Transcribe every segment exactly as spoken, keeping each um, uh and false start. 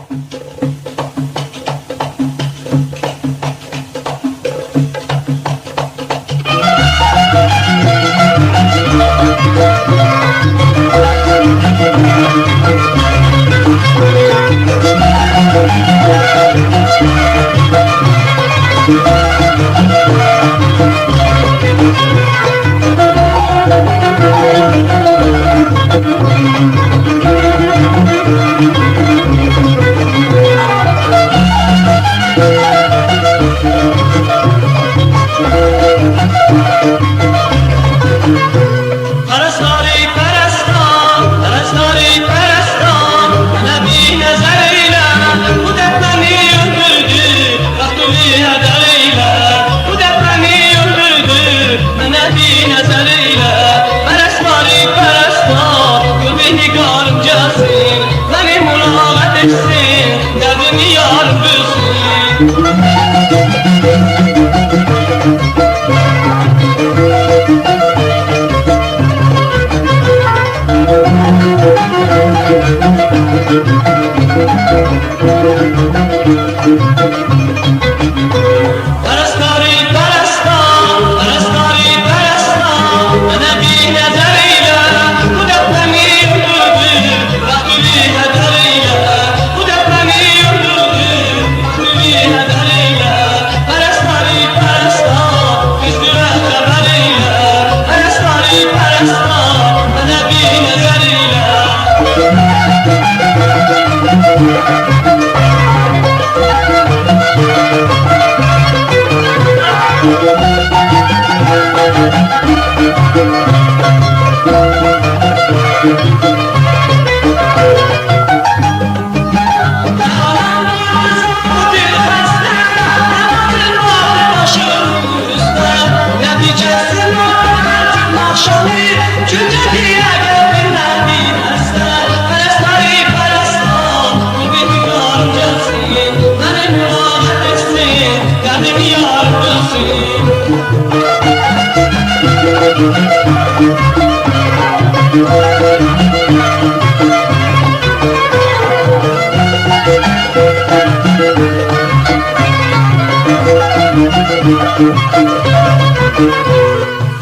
پرستاری پرستان، پرستاری پرستان، منه بیر نظر ائیله، بو درد منی اؤلدوردو، وقتیمی هدر ائیله، بو درد منی اؤلدوردو، منه بیر نظر ائیله، پرستاری پرستان، گؤر بیر نگاریم گلسین، منی ملاقات ائتسین، دردیمی یاریم بیلسین. پرستاری پرستان، پرستاری پرستان، منه بیر نظر ائیله، بو درد منی اؤلدوردو، وقتیمی هدر ائیله، بو درد منی اؤلدوردو، وقتیمی هدر ائیله، پرستاری پرستان، بیزلره خبر ائیله، پرستاری پرستان، منه بیر نظر ائیله.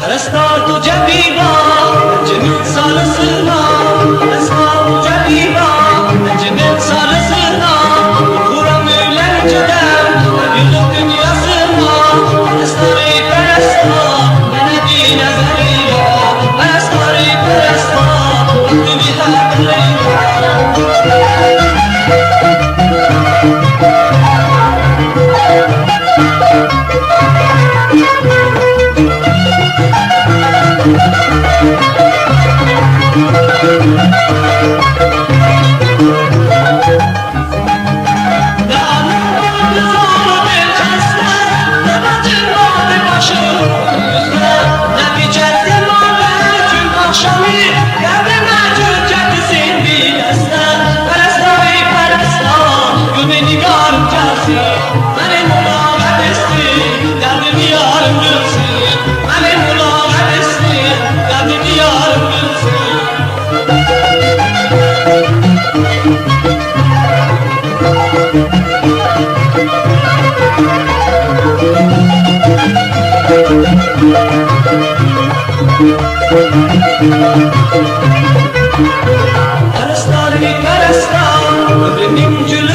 پرستار، تو جبیبا، جنین ساریسینا، پرستار، تو جبیبا، جنین ساریسینا، قورام اؤیلر گئدر، یوخ دونیاسینا، پرستاری پرستار، منه بیر نظر ائیله، پرستاری پرستار، دونیا خبر ائیله. پرستاری پرستان، عؤمرومون گولو